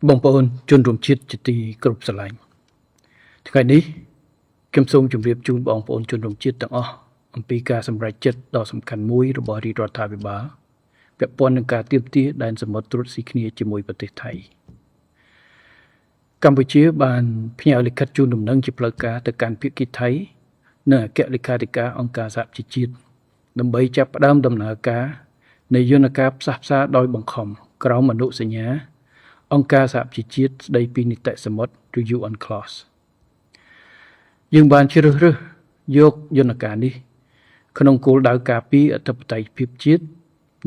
បងប្អូនជនរួមជាតិជាទីគោរពស្រឡាញ់ថ្ងៃនេះខ្ញុំសូមជម្រាបជូនបងប្អូនជនរួមជាតិទាំងអស់អំពីការសម្រេចចិត្តដ៏សំខាន់មួយរបស់រាជរដ្ឋាភិបាលពាក់ព័ន្ធនឹងការទាមទារដែនសមុទ្រត្រួតស៊ីគ្នាជាមួយប្រទេសថៃកម្ពុជាបានផ្ញើលិខិតជូនដំណឹងជាផ្លូវការទៅកាន់ភាគីថៃនិងអគ្គលេខាធិការអង្គការសហប្រជាជាតិដើម្បីចាប់ផ្ដើមដំណើរការនៃយន្តការផ្សះផ្សាដោយបង្ខំក្រោមអនុសញ្ញា អង្គការសហប្រជាជាតិស្ដីពីនីតិសមុទ្រឬ UNCLOS យើងបានជ្រើសរើសយកយន្តការនេះ ក្នុងគោលដៅការពារអធិបតេយ្យភាពជាតិ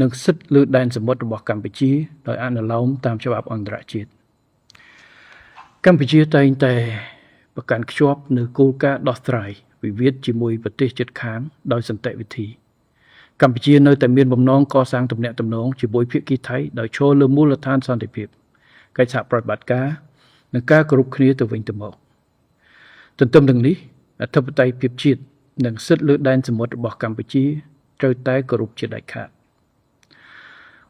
និងសិទ្ធិលើដែនសមុទ្ររបស់កម្ពុជាដោយអនុលោមតាមច្បាប់អន្តរជាតិកម្ពុជាតែងតែប្រកាន់ខ្ជាប់នៅគោលការណ៍ដោះស្រាយវិវាទជាមួយប្រទេសជិតខាងដោយសន្តិវិធីកម្ពុជានៅតែមានបំណងកសាងទំនាក់ទំនងជាមួយភាគីថៃដោយឈរលើមូលដ្ឋានសន្តិភាពកិច្ចសហប្រតិបត្តិការនិងការគោរពគ្នាទៅវិញទៅមកទន្ទឹមនឹងនេះអធិបតេយ្យភាពជាតិនិងសិទ្ធិលើដែនសមុទ្ររបស់កម្ពុជាត្រូវតែគោរពជាដាច់ខាត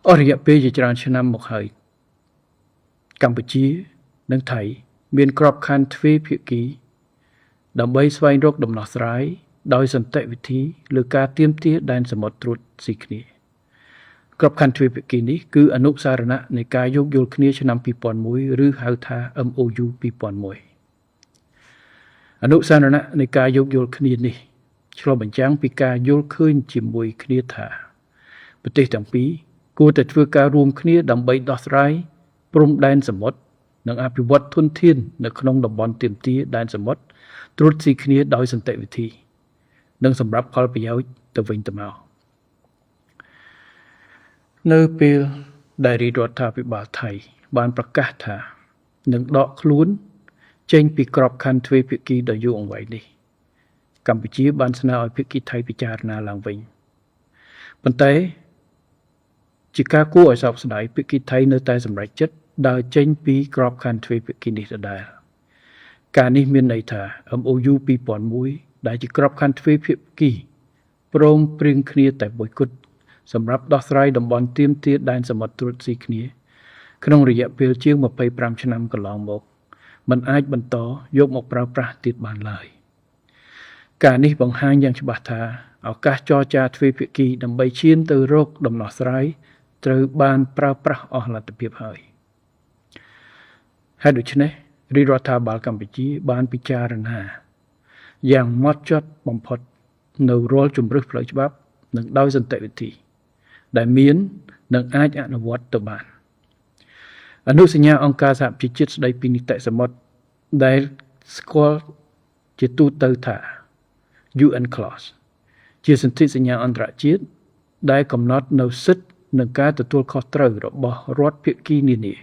អស់រយៈពេលជាច្រើនឆ្នាំមកហើយកម្ពុជានិងថៃមានក្របខ័ណ្ឌទ្វេភាគីដើម្បីស្វែងរកដំណោះស្រាយដោយសន្តិវិធីលើការទាមទារដែនសមុទ្រត្រួតស៊ីគ្នាក្របខ័ណ្ឌទ្វេភាគីនេះគឺអនុសារណៈនៃការយោគយល់គ្នាឆ្នាំ2001ឬហៅថា MOU 2001អនុសារណៈនៃការយោគយល់គ្នានេះឆ្លុះបញ្ចាំងពីការយល់ឃើញជាមួយគ្នាថាប្រទេសទាំងពីរគួរតែធ្វើការរួមគ្នាដើម្បីដោះស្រាយព្រំដែនសមុទ្រនិងអភិវឌ្ឍធនធាននៅក្នុងតំបន់ទាមទារដែនសមុទ្រត្រួតស៊ីគ្នាដោយសន្តិវិធីនិងសម្រាប់ផលប្រយោជន៍ទៅវិញទៅមកនៅពេលដែលរាជរដ្ឋាភិបាលថៃបានប្រកាសថានឹងដកខ្លួនចេញពីក្របខ័ណ្ឌទ្វេភាគីដ៏យូរអង្វែងនេះកម្ពុជាបានស្នើឲ្យភាគីថៃពិចារណាឡើងវិញប៉ុន្តែជាការគួរឲ្យសោកស្ដាយភាគីថៃនៅតែសម្រេចចិត្តដើរចេញពីក្របខ័ណ្ឌទ្វេភាគីនេះដដែលការនេះមានន័យថា MOU 2001ដែលជាក្របខ័ណ្ឌទ្វេភាគីព្រមព្រៀងគ្នាតែមួយគត់សម្រាប់ដោះស្រាយតំបន់ទាមទារដែនសមុទ្រត្រួតស៊ីគ្នាក្នុងរយៈពេលជាង25ឆ្នាំកន្លងមកมันអាចបន្តយកមកប្រើប្រាស់ទៀតបានឡើយការនេះបង្ហាញយ៉ាងច្បាស់ថាឱកាសចរចាទ្វេភាគីដើម្បីឈានទៅរកដំណោះស្រាយត្រូវបានប្រើប្រាស់អស់លទ្ធភាពហើយហេតុដូច្នេះរាជរដ្ឋាភិបាលកម្ពុជាបានពិចារណាយ៉ាងម៉ត់ចត់បំផុតនៅរាល់ជម្រើសផ្លូវច្បាប់និងដោយសន្តិវិធីដែលមាននិងអាចអនុវត្តទៅបានអនុសញ្ញាអង្គការសហប្រជាជាតិស្ដីពីនីតិសមុទ្រដែលស្គាល់ជាទូទៅថា UNCLOS ជាសន្ធិសញ្ញាអន្តរជាតិដែលកំណត់នៅសិទ្ធិនិងការទទួលខុសត្រូវរបស់រដ្ឋភាគីនានា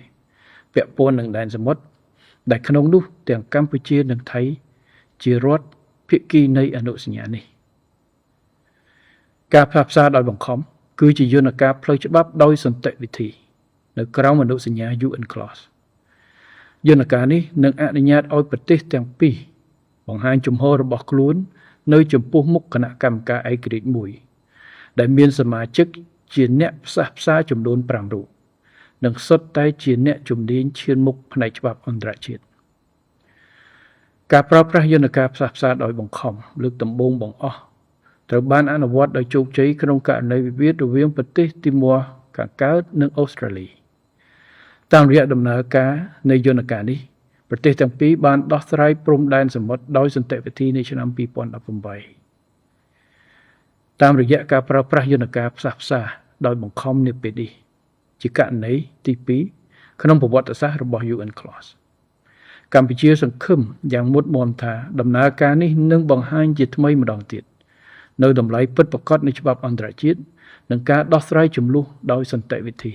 ពាក់ព័ន្ធនឹងដែនសមុទ្រដែលក្នុងនោះទាំងកម្ពុជានិងថៃជារដ្ឋភាគីនៃអនុសញ្ញានេះការផ្សះផ្សាដោយបង្ខំគឺជាយន្តការផ្លូវច្បាប់ដោយសន្តិវិធីនៅក្រោមអនុសញ្ញា UNCLOS យន្តការនេះនឹងអនុញ្ញាតឲ្យប្រទេសទាំងពីរបង្ហាញជំហររបស់ខ្លួននៅចំពោះមុខគណៈកម្មការឯករាជ្យមួយដែលមានសមាជិកជាអ្នកផ្សះផ្សាចំនួន5រូបនិងសុទ្ធតែជាអ្នកជំនាញឈានមុខផ្នែកច្បាប់អន្តរជាតិការប្រើប្រាស់យន្តការផ្សះផ្សាដោយបង្ខំលើកដំបូងបង្អស់ត្រូវបានអនុវត្តដោយជោគជ័យក្នុងករណីវិវាទរវាងប្រទេសទីមួរខាងកើតនិងអូស្ត្រាលីតាមរយៈដំណើរការនៃយន្តការនេះប្រទេសទាំងពីរបានដោះស្រាយព្រំដែនសមុទ្រដោយសន្តិវិធីនៅឆ្នាំ2018តាមរយៈការប្រើប្រាស់យន្តការផ្សះផ្សាដោយបង្ខំនាពេលនេះជាករណីទី2ក្នុងប្រវត្តិសាស្ត្ររបស់ UNCLOS កម្ពុជាសង្ឃឹមយ៉ាងមុតមមថាដំណើរការនេះនឹងបង្ហាញជាថ្មីម្ដងទៀតនៅតម្លៃពិតប្រាកដនៃច្បាប់អន្តរជាតិនិងការដោះស្រាយជម្លោះដោយសន្តិវិធី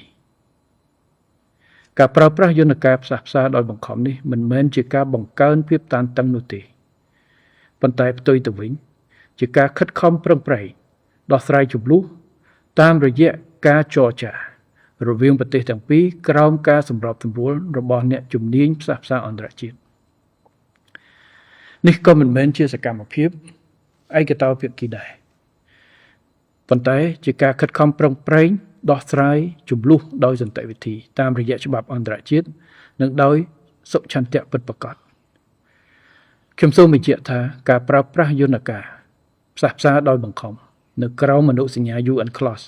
ការប្រើប្រាស់យន្តការផ្សះផ្សាដោយបង្ខំនេះមិនមែនជាការបង្កើនភាពតានតឹងនោះទេប៉ុន្តែផ្ទុយទៅវិញជាការខិតខំប្រឹងប្រែងដោះស្រាយជម្លោះតាមរយៈការចរចារវាងប្រទេសទាំងពីរក្រោមការសម្របសម្រួលរបស់អ្នកជំនាញផ្សះផ្សាអន្តរជាតិនេះក៏មិនមែនជាសកម្មភាពឯកតោភាគីដែរ ប៉ុន្តែជាការខិតខំប្រឹងប្រែងដោះស្រាយជម្លោះដោយសន្តិវិធីតាមរយៈច្បាប់អន្តរជាតិនិងដោយសុឆន្ទៈពិតប្រាកដខ្ញុំសូមបញ្ជាក់ថាការប្រើប្រាស់យន្តការផ្សះផ្សាដោយបង្ខំនៅក្រោមអនុសញ្ញា UNCLOS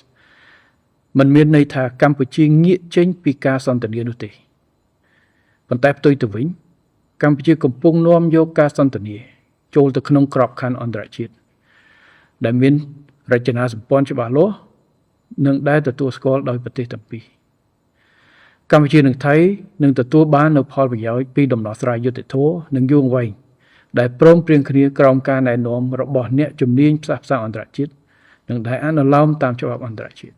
មិនមានន័យថាកម្ពុជាងាកចេញពីការសន្ទនានោះទេប៉ុន្តែផ្ទុយទៅវិញកម្ពុជាកំពុងនាំយកការសន្ទនាចូលទៅក្នុងក្របខ័ណ្ឌអន្តរជាតិដែលមានរចនាសម្ព័ន្ធច្បាស់លាស់និងដែលទទួលស្គាល់ដោយប្រទេសទាំងពីរកម្ពុជានិងថៃនឹងទទួលបាននូវផលប្រយោជន៍ពីដំណោះស្រាយយុត្តិធម៌និងយូរអង្វែងដែលព្រមព្រៀងគ្នាក្រោមការណែនាំរបស់អ្នកជំនាញផ្សះផ្សាអន្តរជាតិនិងដែលអនុលោមតាមច្បាប់អន្តរជាតិ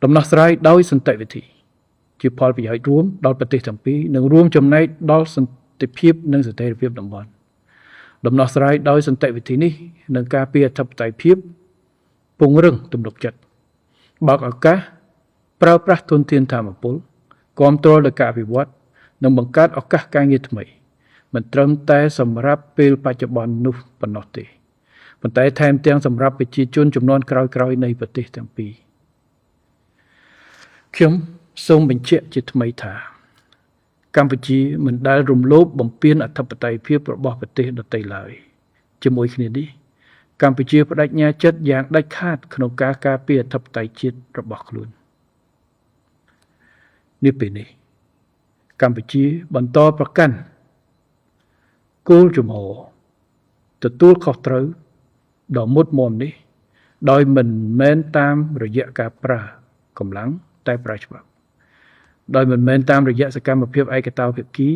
ដំណោះស្រាយដោយសន្តិវិធីជាផលប្រយោជន៍រួមដល់ប្រទេសទាំងពីរនិងរួមចំណែកដល់សន្តិភាពនិងស្ថិរភាពតំបន់ដំណោះស្រាយដោយសន្តិវិធីនេះនឹងការពារអធិបតេយ្យភាពពង្រឹងទំនុកចិត្តបើកឱកាសប្រើប្រាស់ធនធានធម្មពលគាំទ្រដល់ការអភិវឌ្ឍនិងបង្កើតឱកាសការងារថ្មីមិនត្រឹមតែសម្រាប់ពេលបច្ចុប្បន្ននោះប៉ុណ្ណោះទេប៉ុន្តែថែមទាំងសម្រាប់ប្រជាជនជំនាន់ក្រោយៗនៃប្រទេសទាំងពីរខ្ញុំសូមបញ្ជាក់ជាថ្មីថាកម្ពុជាមិនដែលរំលោភបំពានអធិបតេយ្យភាពរបស់ប្រទេសដទៃឡើយជាមួយគ្នានេះកម្ពុជាបដិញ្ញាចិត្តយ៉ាងដាច់ខាតក្នុងការការពារអធិបតេយ្យជាតិរបស់ខ្លួននាពេលនេះកម្ពុជាបន្តប្រកាន់គោលជំហរទទួលខុសត្រូវដ៏មុតមមនេះដោយមិនមែនតាមរយៈការប្រើកម្លាំងតែប្រើច្បាប់ដោយមិនមែនតាមរយៈសកម្មភាពឯកតោភាគី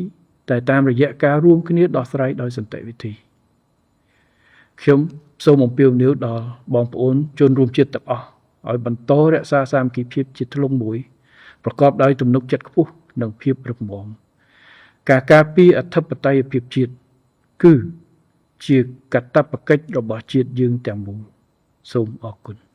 តែតាមរយៈការរួមគ្នាដោះស្រាយដោយសន្តិវិធីខ្ញុំសូមអំពាវនាវដល់បងប្អូនជនរួមជាតិទាំងអស់ឲ្យបន្តរក្សាសាមគ្គីភាពជាធ្លុងមួយប្រកបដោយទំនុកចិត្តខ្ពស់និងភាពរឹងមាំការការពារអធិបតេយ្យភាពជាតិគឺជាកាតព្វកិច្ចរបស់ជាតិយើងទាំងមូលសូមអរគុណ។